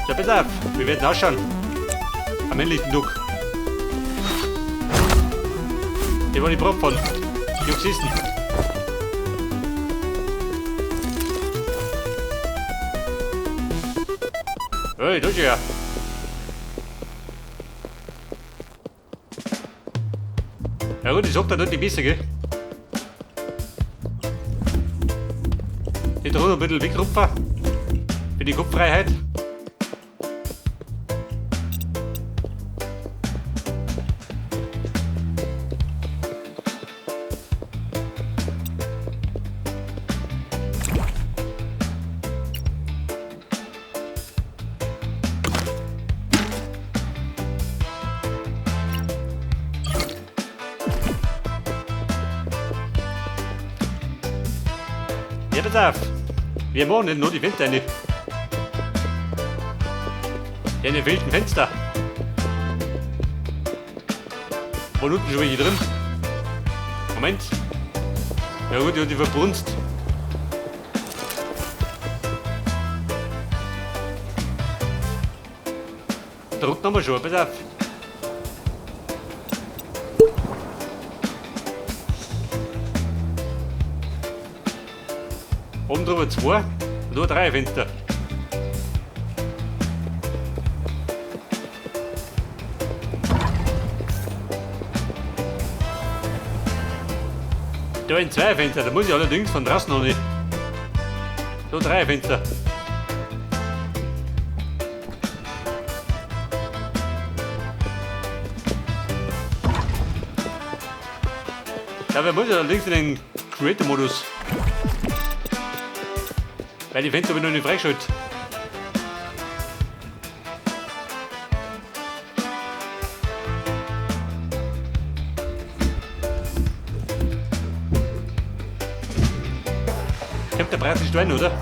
So, pass auf, wir werden ausschauen. Am helllichten Tag. Ich war die Probe von. Juxisten. Hey, da ist ja. Ja gut, ich sag da nicht besser, gell? Die drunter ein bisschen wegrupfen. Für die Kopffreiheit. Ja, pass auf. Wir machen nicht nur die Fenster rein. Ja, ne fehlten Fenster. Wo unten schon welche drin? Moment. Ja gut, die hat die verbrunst. Da unten haben wir schon, pass auf. Oben drüber zwei und da drei Fenster. Da sind zwei Fenster, da muss ich allerdings von draußen noch nicht. So drei Fenster. Ja, wir muss allerdings in den Creator-Modus. Weil die Fenster habe ich noch nicht freigeschaltet. Kommt der praktisch rein, oder?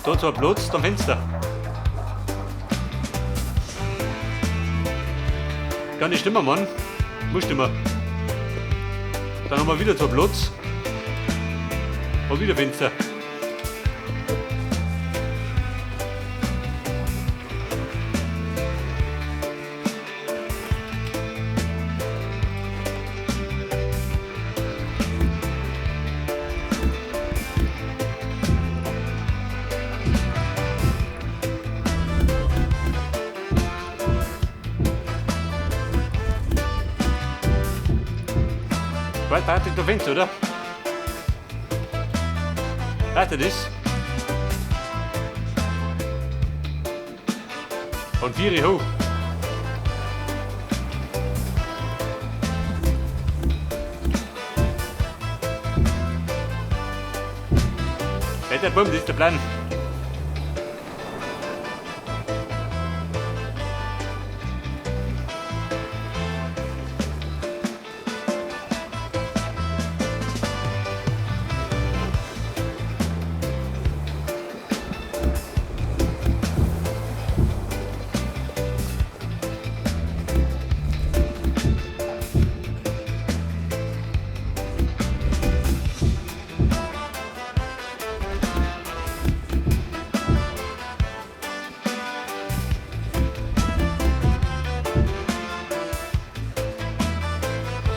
Da zwar Platz, dann Fenster. Kann nicht stimmen, Mann. Muss stimmen. Dann haben wir wieder zwei Platz. Und wieder Fenster. Weit der Fenster, oder? Weißt du das? Und 4 hoch. Der Bumm, das ist der Plan.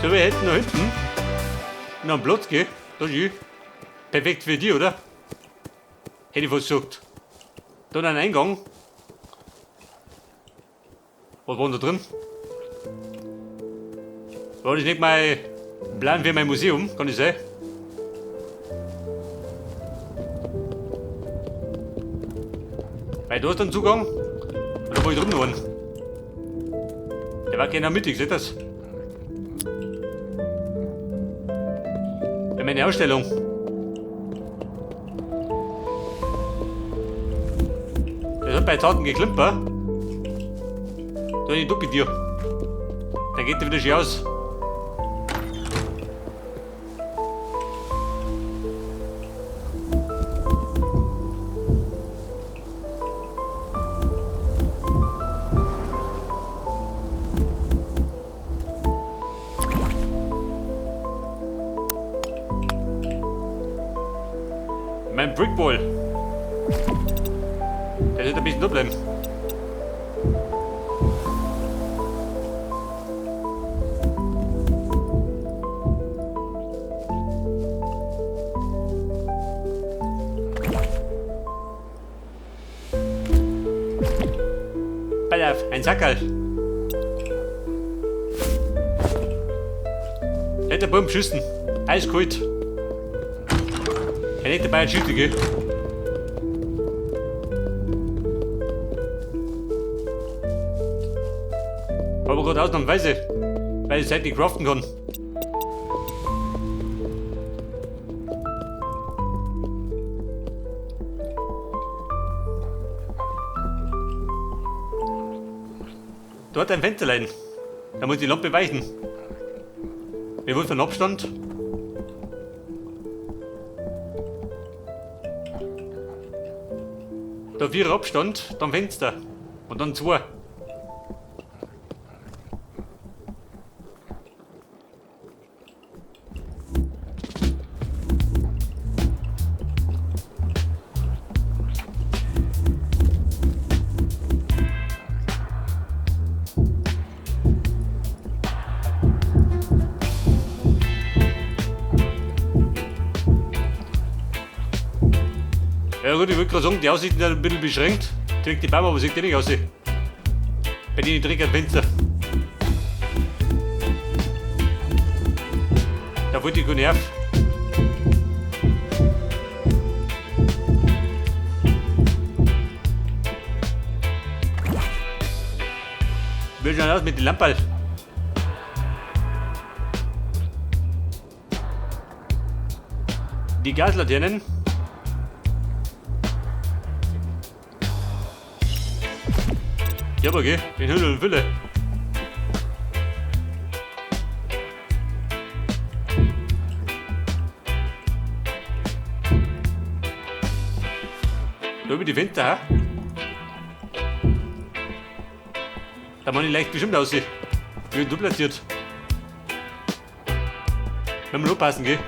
So, wir hätten noch hinten noch einen Platz, gell? Da ist perfekt für dich, oder? Hätte ich fast gesagt. Da noch ein Eingang. Was war denn da drin? War das nicht mein Plan für mein Museum? Kann das sein? Weil da ist dann Zugang. Und da war ich drin geworden. Der war genau mittig, seht das? Für meine Ausstellung. Das hat bei Taten geklimpert. Da ich bei dir. Dann geht der wieder schön aus. Mein Brickwall. Der sollte ein bisschen da bleiben. Pass auf, ein Sackerl. Hätte der Baum beschissen. Eiskalt. Er nicht dabei ein Schild, gell? Aber gerade ausnahmsweise, weil ich seit nicht craften kann. Dort ein Fensterlein. Da muss die Lampe weichen. Wir wollen von Abstand. Da 4 Abstand, dann Fenster. Und dann 2. Ja gut, ich wollte gerade sagen, die Aussichten sind ein bisschen beschränkt. Direkt die Bäume, aber sieht eh nicht aus. Bei denen direkt ein Fenster. Da wollte ich gar nicht auf. Wie schaut aus mit den Lamperl? Die Gaslaternen. Ja, aber geh, in Hülle und Fülle. Da über die Fenster, ha? Da man ich leicht bestimmt aussehen. Wie du platziert. Wenn wir aufpassen, gell?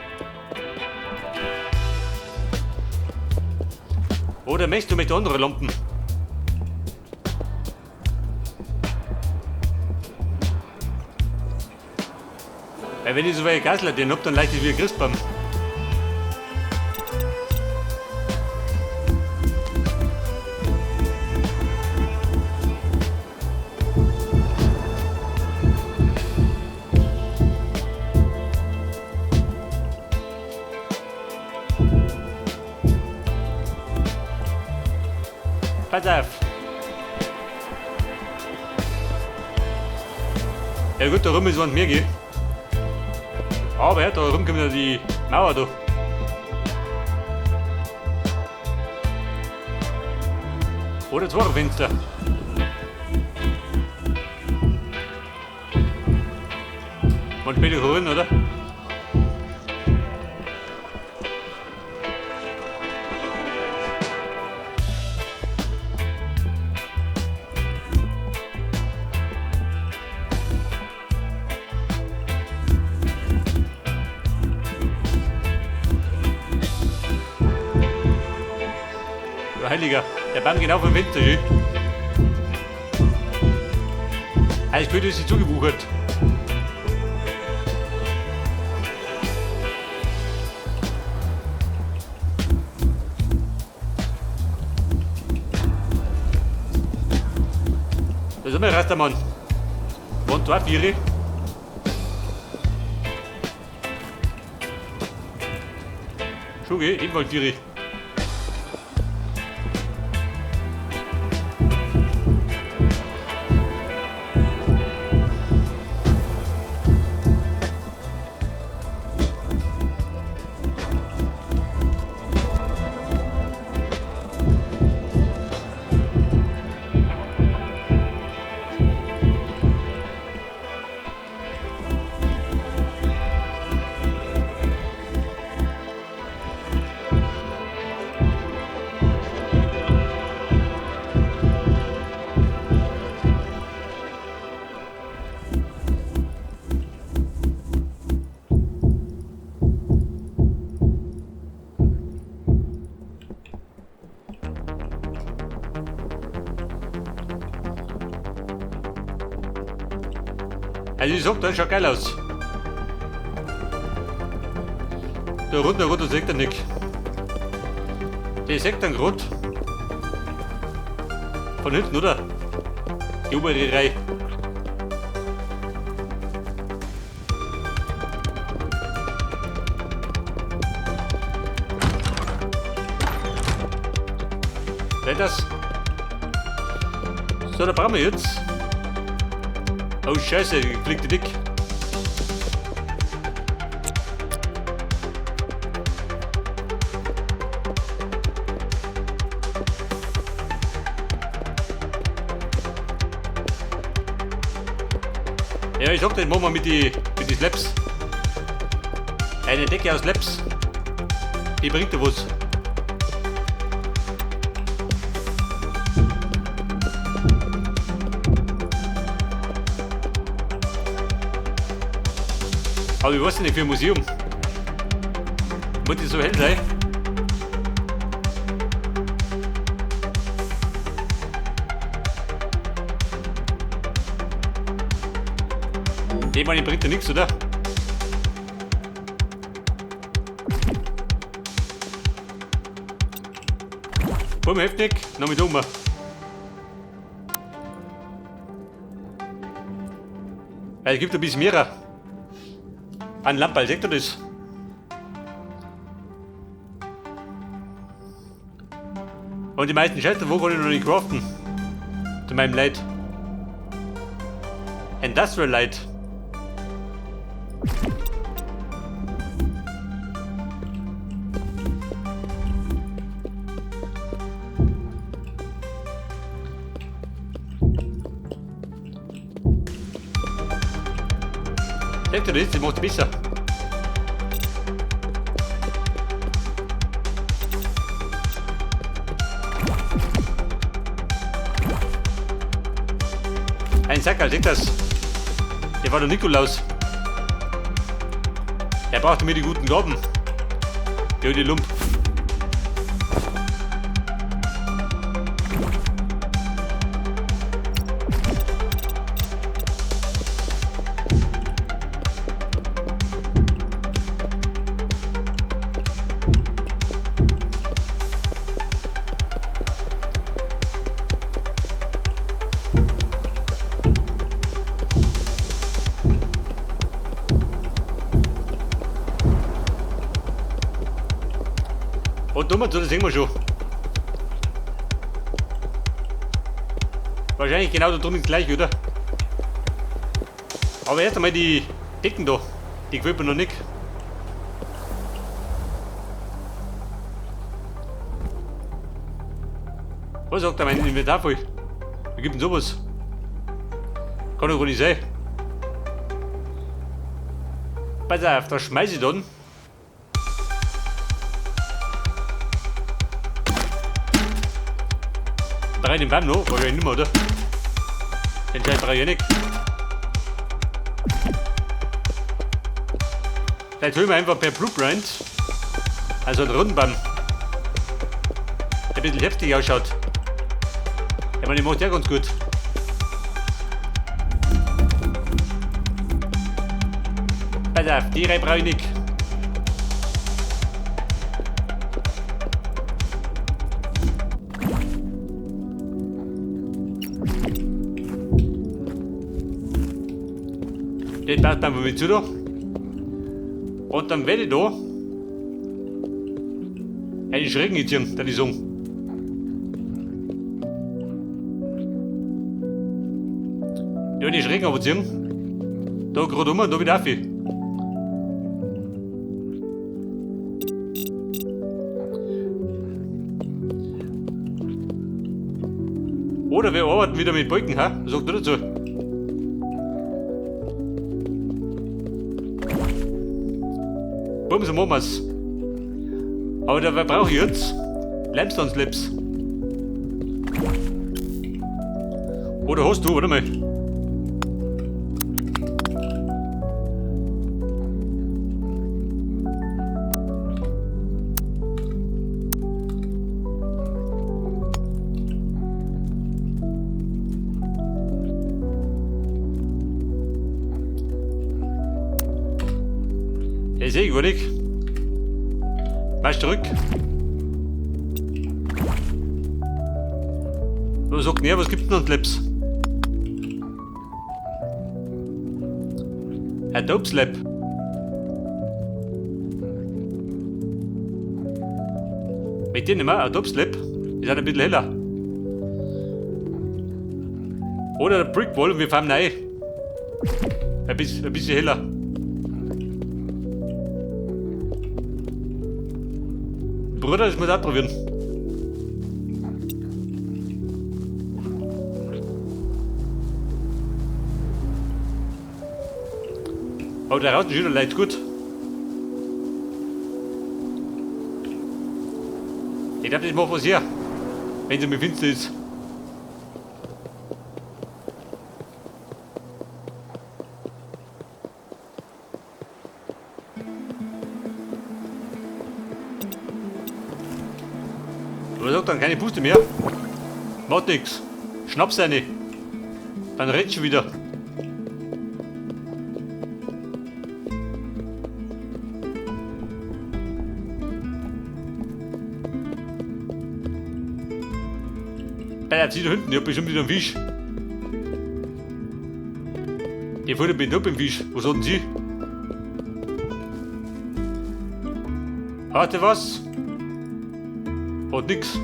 Oder möchtest du mit anderen Lampen? Weil wenn ich so viele Gaslaternen hab, dann leicht ich wie ein Christbaum. Pass auf! Ja gut, da rum ist was mehr, gell? Aber ja, da rum kommt ja die Mauer da. Oder zwei Fenster. Man später holen, oder? Heiliger, der Baum genau vom Fenster, gell? Alles Blöde ist zugewuchert. Da ist immer Rastermann. Wohnt dort, Vieri. Schon, gell? Ebenfalls Vieri. Also ich sag, das schaut geil aus. Da runter, runter sieht er nicht. Der sieht dann grad. Von hinten, oder? Die obere Reihe. Seht das? So, da brauchen wir jetzt. Oh Scheiße, fliegt die dick. Ja, ich sag, das machen wir mit die Slaps. Eine Decke aus Slaps. Die bringt dir was. Aber ich weiß nicht, für ein Museum. Muss das so hell sein? Ich meine, bringt ja nichts, oder? Bumm, heftig, noch mit um. Es gibt ein bisschen mehr. An Lampe, seht ihr das? Und die meisten Schätze, wo kann ich noch nicht craften? Zu meinem Leid. Industrial Light. Seht ihr das? Das macht besser. Ein Sackerl, seht das? Der war der Nikolaus. Er brauchte mir die guten Gaben. Ja, die Lump. Und dummer, das sehen wir schon. Wahrscheinlich genau da drüben gleich, oder? Aber erst einmal die Decken da. Die gefällt mir noch nicht. Was sagt da mein Inventar voll? Wie gibt denn sowas? Kann doch gar nicht sein. Pass auf, da schmeiß ich dann. Drei den Baum noch? Wahrscheinlich nicht mehr, oder? Den Scheiß brauche ich nicht. Vielleicht holen wir einfach per Blueprint. Also einen runden Baum. Der ein bisschen heftig ausschaut. Ich meine, die macht ja ganz gut. Pass auf, die Reihe brauche ich nicht. Den passt dann mit zu da. Und dann werde ich da einen Schrecken ziehen, da ich sagen. Ja, die Schrecken aber ziehen. Da gerade um und da wieder auf. Oder wir arbeiten wieder mit Balken, ha? Was sagt ihr dazu? Bums, machen wir's. Aber dabei brauche ich jetzt Limestone Slips. Oder hast du, warte mal. Das sehe ich gar nicht. Marsch zurück. Was sagt denn er, was gibt's denn an Slaps? Ein Dope Slap. Mit dir nicht mehr, ein Dope Slap. Ist auch ein bisschen heller. Oder der Brickwall und wir fahren rein. Ein bisschen heller. Bruder, das muss auch probieren. Aber der Rauten schon leicht gut. Ich glaube, das macht was her, wenn es mir finster ist. Aber sagt dann keine Puste mehr. Macht nix. Schnapp's eine. Dann rennt schon wieder. Der zieht da hinten, ich hab bestimmt wieder einen Fisch. Der fuhr bin da beim Fisch. Was hat denn sie? Hat er was? Hat nix.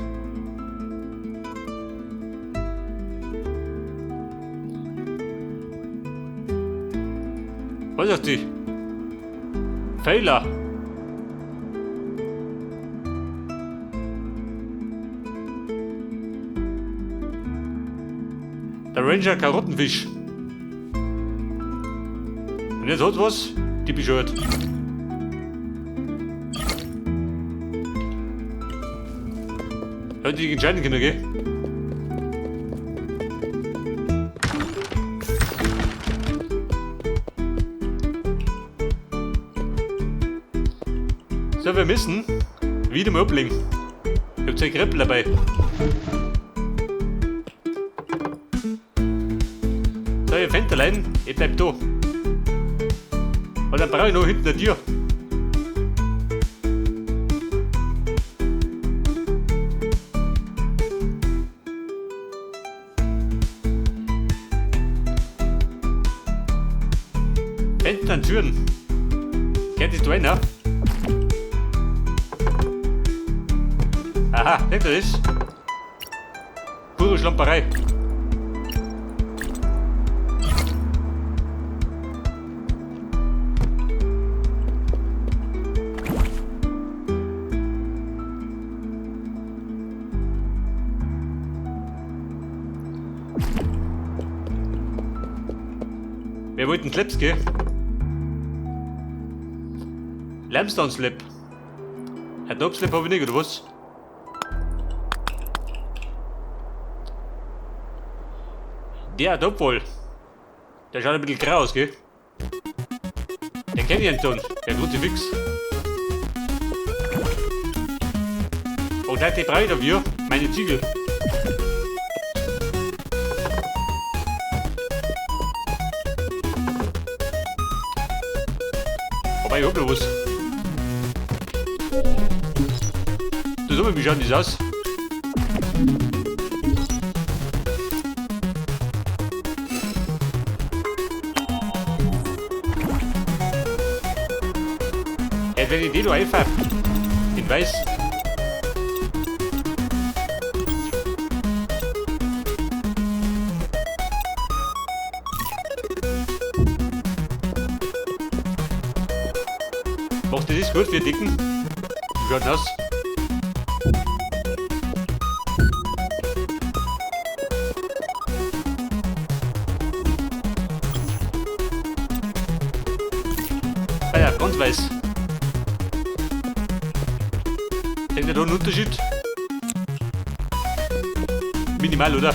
Was ist die? Fehler. Der Ranger Karottenfisch. Und jetzt hat was? Die bescheuert. Hätte ich entscheiden können, gell? So, wir müssen wieder mal ablegen. Ich hab 2 Kreppel dabei. So, ihr Fensterlein, ich bleib da. Und dann brauche ich noch hinten eine Tür. Fenster und Türen. Kennt das da einer? Aha, seht ihr das? Pure Schlamperei. Wir wollten Clips, gell? Limestone Slip. Ein Dope Slip hab ich nicht, oder was? Der hat wohl. Der schaut ein bisschen grau aus, gell? Den kenn ich Anton. Der Kruzifix. Oh, der hat die brauche ich dafür. Meine Ziegel. Wobei, ich hab noch was. Du, sag mal, wie schaut das aus? Ja, wenn ich die da einfahre, in weiß. Macht das gut für Dicken? Wie schaut das aus? Ah ja, ganz weiß. Denkt ihr da einen Unterschied? Minimal, oder?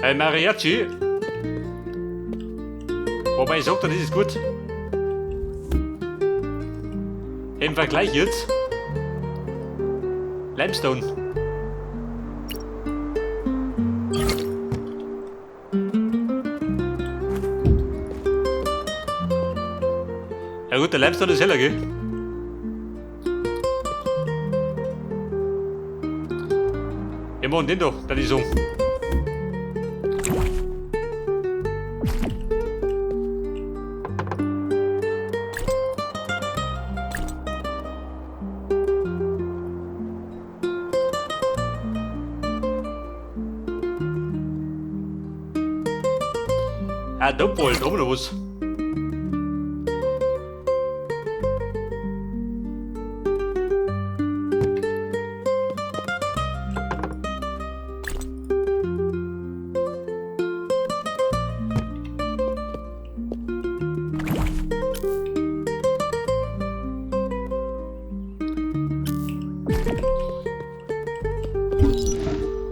Ein Mariachi. Wobei ich sag, dann ist es gut. Im Vergleich jetzt. Limestone. Ja gut, der Limestone ist heller, gell? Wir machen den doch, da die so. Ah, da wohl, da noch was.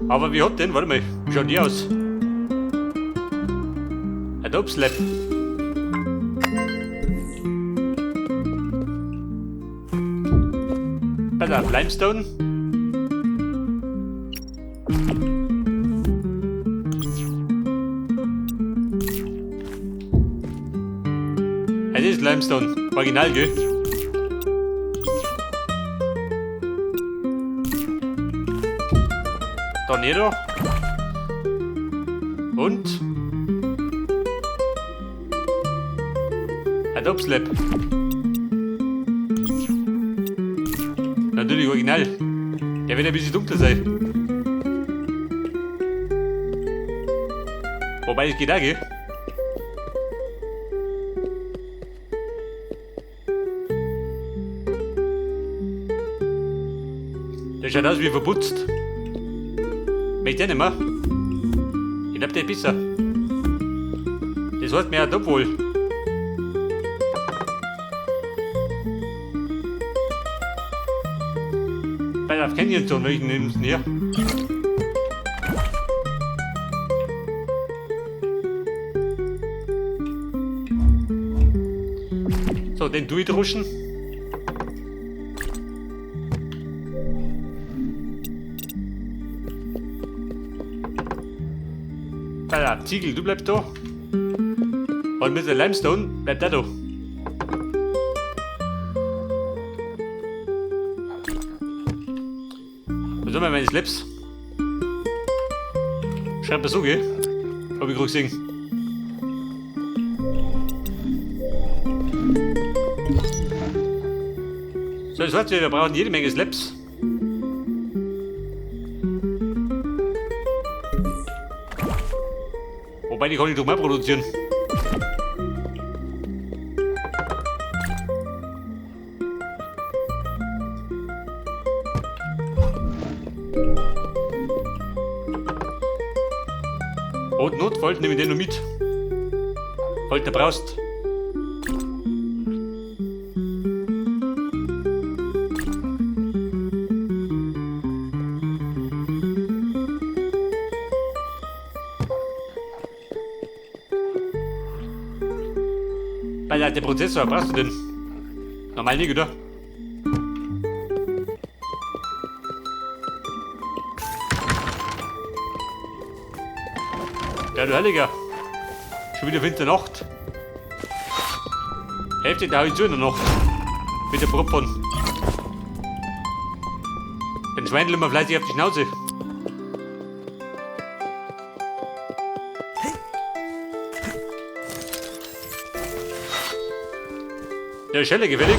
Aber wie hat denn? Warte mal, wie schaut die aus? Adobe Slap. Pass auf, Limestone. Es ist Limestone. Original, gell? Tornado. Und Adobe Slap. Natürlich original. Der wird ein bisschen dunkler sein. Wobei, es geht auch, gell? Der schaut aus wie verputzt. Möchte ich nicht mehr. Ich glaub, der ist besser. Das heißt mir auch wohl. Bei der Canyon Zone, welchen nimmst du denn hier? So, den durchdruschen. Alter, Ziegel, du bleibst da. Und mit der Limestone bleibt er da. Wo sind wir meine Slaps? Schreibt das so, gell? Hab ich gerade gesehen. So, das heißt, wir brauchen jede Menge Slaps. Wobei, die kann ich doch mal produzieren. Und Notfall nehme ich den noch mit. Falls du brauchst. Weil der Prozessor, brauchst du den? Normal nicht, oder? Ja, du Heiliger. Schon wieder Winternacht. Hälfte der hau ich zu in der Nacht. Mit der Propon. Den Schweindel immer fleißig auf die Schnauze. Ja, Schelle gefällig.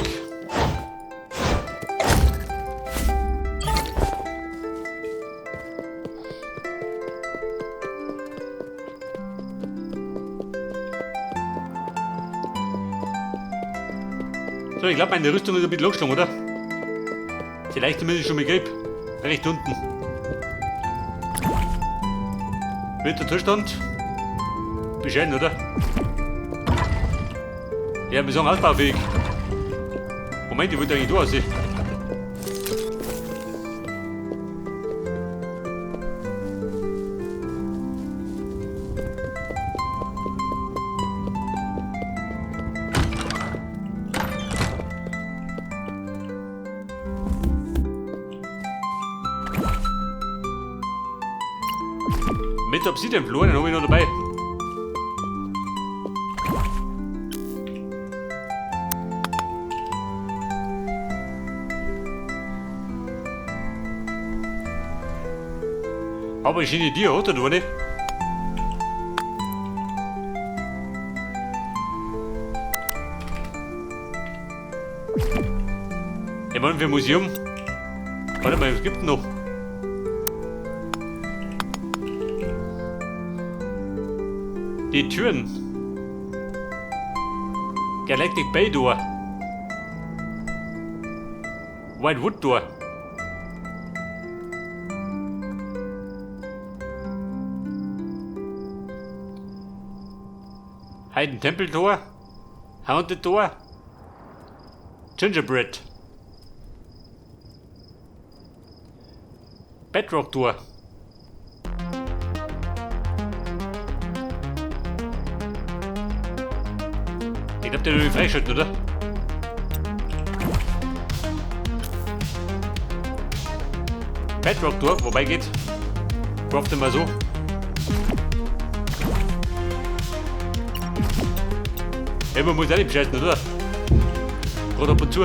So, ich glaub, meine Rüstung ist ein bisschen angeschlagen, oder? Vielleicht zumindest schon mal gelb. Recht unten. Wird der Zustand? Bescheiden, oder? Ja, wir sagen ausbaufähig. Moment, ich wollte eigentlich da aussehen. Mit Obsidian Floor, den habe ich noch dabei. Aber ich eine Idee, oder? Du nicht? Ich meine, für Museum. Warte mal, was gibt denn noch? Die Türen. Galactic Bay Door. White Wood Door. Hidden Temple Door. Haunted Door. Gingerbread. Bedrock Door. Ich glaub, der will freischalten, oder? Bedrock Door, wobei geht. Craften mal so. Ey, man muss auch nicht bescheißen, oder? Gerade ab und zu.